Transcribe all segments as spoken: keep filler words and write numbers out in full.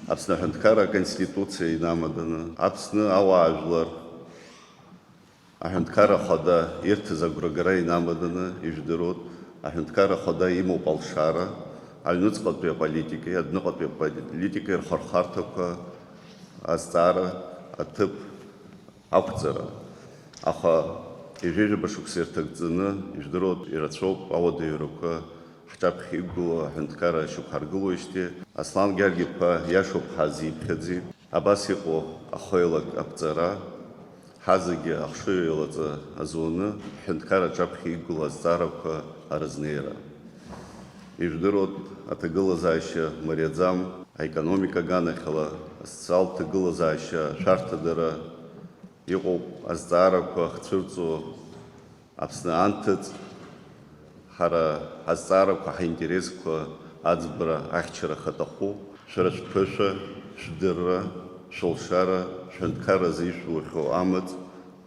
Аԥсны Аҳәынҭқарра Аконституциа инамаданы, Аԥсны ауаажәлар Аҳәынҭқарра Ахада ирҭаз агәрагара инамаданы, ижәдыруеит, Аҳәынҭқарра Ахада имоуп алшара, аҩныҵҟатәи аполитикеи адәныҟатәи аполитикеи рхырхарҭақәа азҵаара аҭыԥ ақәҵара. Аха ҩажәижәаба шықәса ирҭагӡаны, ижәдыруеит, ирацәоуп ауадаҩрақәа ҳҿаԥхьа иқәгылоу аҳәынҭқарра шьақәҳаргылоижьҭеи. Аслан Гьаргь-иԥа иашоуп ҳазиԥхьаӡеит. Абас иҟоу ахәеилак аԥҵара, ҳазегьы ахшыҩ еилаҵа азуны, ҳҳәынҭқарра аҿаԥхьа иқәгылоу азҵаарақәа арызнеира. Ижәдыруеит, аҭагылазаашьа мариаӡам, аекономика аганахьала, асоциалтә ҭагылазаашьа ашәарҭадара, иҟоуп азҵаарақәа ахцәырҵуа Аԥсны анҭыҵ, ҳара ҳазҵаарақәа, ҳаинтересқәа аӡбара ахьчара ахаҭаху, шәара шәԥышәа, шәдырра, шәылшара, шәҳәынҭқарразы ишәлухьоу амаҵ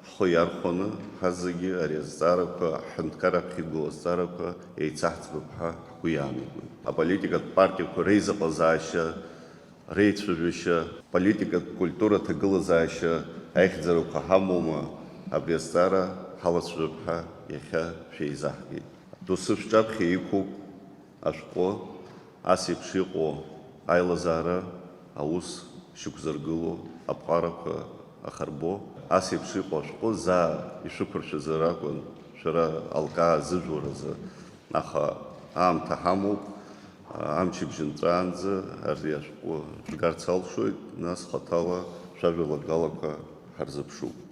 ҳхы иархәаны, ҳазегьы ари азҵаарақәа, ҳҳәынҭқарра аԥхьа игылоу азҵаарақәа еицаҳӡбап ҳәа ҳгәы иаанагоит. Аполитикатә партиақәа реизыҟазаашьа, реицәажәашьа, политикатә культура, ҭагылазаашьа аихьӡарақәа ҳамоума, абри азҵаара ҳалацәажәап ҳәа иахьа шәеизаҳгеит. Доусы шәҿаԥхьа иқәуп ашәҟәы, ас еиԥш иҟоу аилазаара аус шьақәзыргыло аԥҟарақәа ахарбо, ас еиԥш иҟоу ашәҟәы заа ишәықәыршәазар акәын шәара алкаа зыжәлар азы, аха аамҭа ҳамоуп, амчыбжь нҵәаанӡа ари ашәҟәы шәгарц алшоит, нас хаҭала шәажәалагалақәа ҳарзыԥшуп.